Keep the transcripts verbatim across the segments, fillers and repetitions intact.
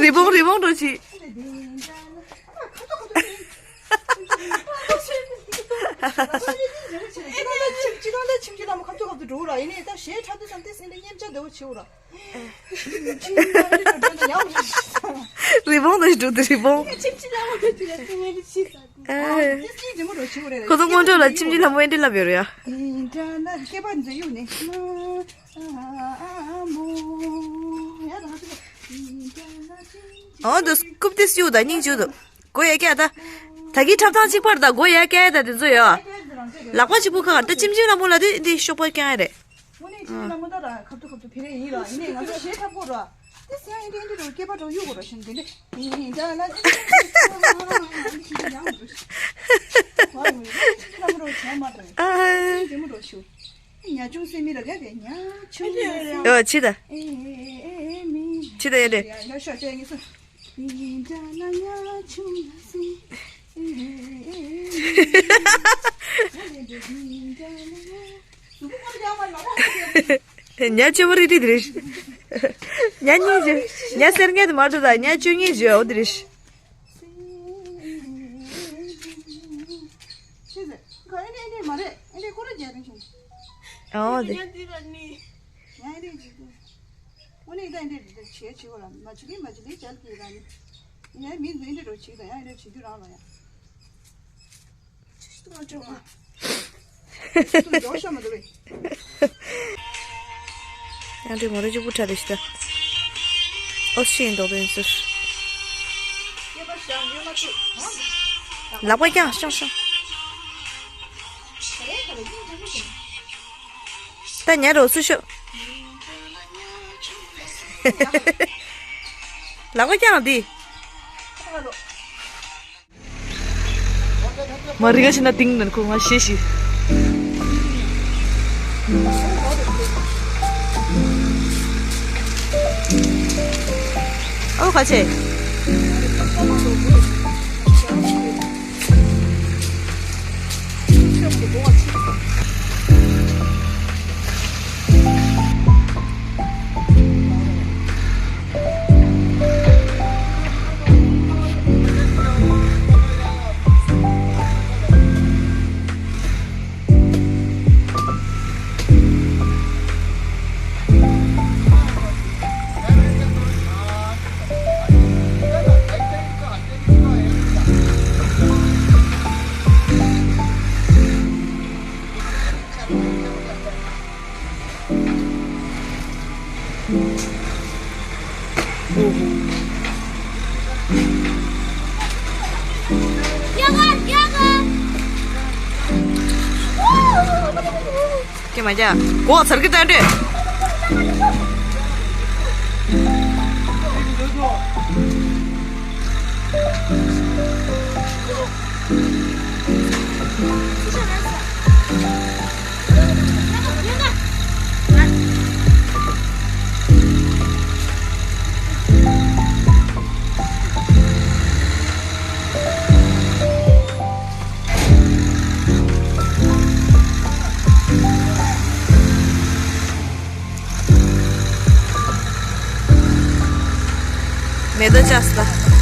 རི་བོང་རི་བོང་འགྲོ་ཆི། རི་བོང་དང་འགྲོ་དེ་རི་བོང་ཨེ། ཁོ་ཚོ་སྔོན་འགྲོ་ལ་ཁྱིམ་གྱི་ལྷ་མོ་ཨེ་འདྲ་ལབ་ཡོད་རེད་ཡ། ཨོ་འདུག་རྐུབ་དེ་སུ་དང་སྙིང་རྗེ་འདུག་སྒོ་ཡ་ཀྱ་ད། ད་གི་འཁྲབ་སྟངས་གཅིག་པར་ད་སྒོ་ཡ་ཀྱ་ད་དེ་ཚོ་ཡོད། ལག་པ་གཅིག་པུ་ཁ་ད་ཁྱིམ་གྱི་ལྷ་མོ་ལ་དེ་འདི་གཤོག་པ་ཀྱང་ཨེ་རེད། དངོས་གནས་ཁྱིམ་གྱི་ལྷ་མོ་ད་ར་ཁབ་ཏུ་ཁབ་ཏུ་ཕེ་རེ་ཡིན་ར་ཡིན་ནས་ང་ཚོ་ཞེ་ཁྲབ་གོ་ར། དེ་སེང་ཨེ་འདྲ་ཨེ་འདྲ་རོ་སྐེད་པ་འགྲོ་གཡུག་གོ་ར་ཤིང་དེ་འདྲ་ཡིན་འདྲ་ལ་ཨེ་འདྲ་ཨེ་འདྲ་ཡང་འགྲོ་ཤིག་ཁྱིམ་གྱི་ལྷ་མོ་རོ་བྱས་མ་འགྲོ་ཨ་ཡིན་འདྲ་མོ་རོ་ཤུ། ཉ་ཆུང་སེ་མི་ར་ག་ག་ཉ་ཆུང་ཨོ་ཆི་ད། ཨེ་ཨེ་ཨེ་མི་ཆི་ད་ཡ་རེད། ཡ་ཤོ་ཅེ་ངེ་སོ། ཉ་ཆེ་བ་རི་རི་དི་རི། ཉ་གཉིས་ཞེ། ཉ་སེར་ངེ་དི་མ་ཏུ་ད་ཉ་ཆུ་གཉིས་ཞེ་འོ་དི་རི། འོ་དི། ཨོ་ནི་ད་འདི་འདྲ་བྱེད་བྱེད་བ་ལ་མ་བྱེད་ལི་མ་བྱེད་ལི་ཅལ་གྱི་ར་ནི། ཡང་མི་འདི་འདྲ་རོ་བྱེད་དང་ཡང་འདྲ་བྱེད་དུས་རང་ལ་ཡང་། ཅི་ཞིག་ཏུ་མ་བྱུང་ང་། ཅི་ཞིག་ཏུ་མ་འཇོག་ཤ་མ་འདུག་བས། ཡང་འདྲ་མོ་རེ་གཅིག་པུ་ཁྲ་རེ་ཞིག་ད། ཨོ་ཤི་ཡིན་མདོག་དོན་ཟེར། ལག་པ་རྐྱང་ཤང་ཤང་། ད་ཉལ་རོགས་སུ་ཤོག་ལག་པ་རྐྱང་འདི། མ་རི་ག་ཤི་ན་ཏིང་ནན་ཁོ་ང་ཤེས་ཤི། ཨོ་ཁ་ཆེ། ཀྱེ་མ་ཀྱེ། གོ་ཚར་གི་ད་འདྲེ། མེ་ཏོག་བཅག་སོང་།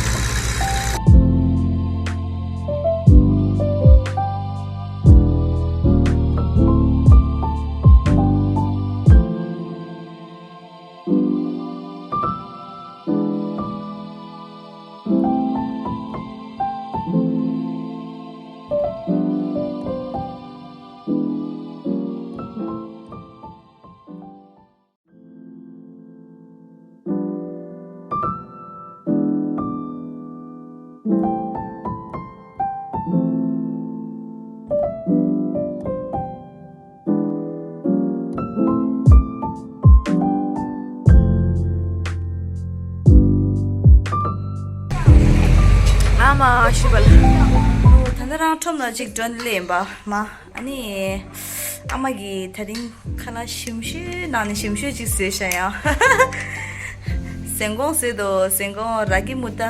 ཨ་མ་ཤི་བ་ལ། ཨོ་ད་ནི་རང་ཁྲོམ་ན་ཅིག་འགྲོ་ནི་ལེན་པ་མ། ཨ་ནི། ཨ་མ་གིས་ད་རིང་ཁ་ལག་ཞིམ་ཤོས་ནང་ནས་ཞིམ་ཤོས་ཅིག་བཟོས་ཤག་ཡ། ཟན་ཀོང་བཟོས་འདུག་ཟན་ཀོང་ར་གི་མུ་ཏ།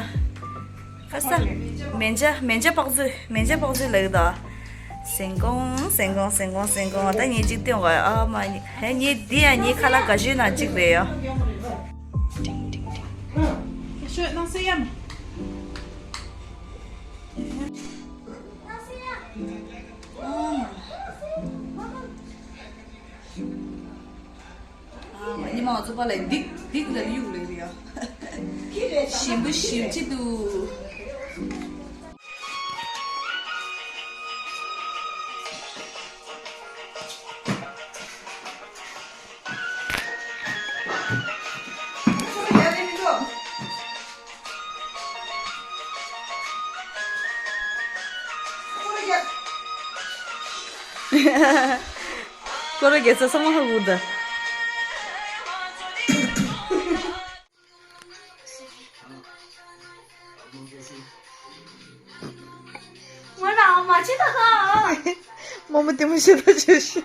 ཁ་ས། མན་ཇ་མན་ཇ་པག་ཟོས། མན་ཇ་པག་ཟོས་ལབ་ཀྱི་འདུག་ཟན་ཀོང་ཟན་ཀོང་ཟན་ཀོང་ཟན་ཀོང་། ད་ངས་ཅིག་སྟོན་གོ། ཨ་མ། ཧེ་ངས་འདི་ཡ་ངའི་ཁ་ལག་དགའ་ཤོས་ནང་གཅིག་རེད་ཡ། ཤོད་ནང་སེ་ཡམ། ཉི་མ་ང་ཚོ་པ་ལ་སྡིག་སྡིག་ལ་གཡུག་རེད་རེད་ཡ། ཞིམ་པོ་ཞིམ་གྱི་འདུག་སྐོར་ར་རྒྱལ་ས་སོང་ཧ་གོ་ད། ང་ལ་མ་བྱེད་ད་ག་རྨོ་མོ་ལྟད་མོ་བྱེད་ད་བྱེད་ཤི།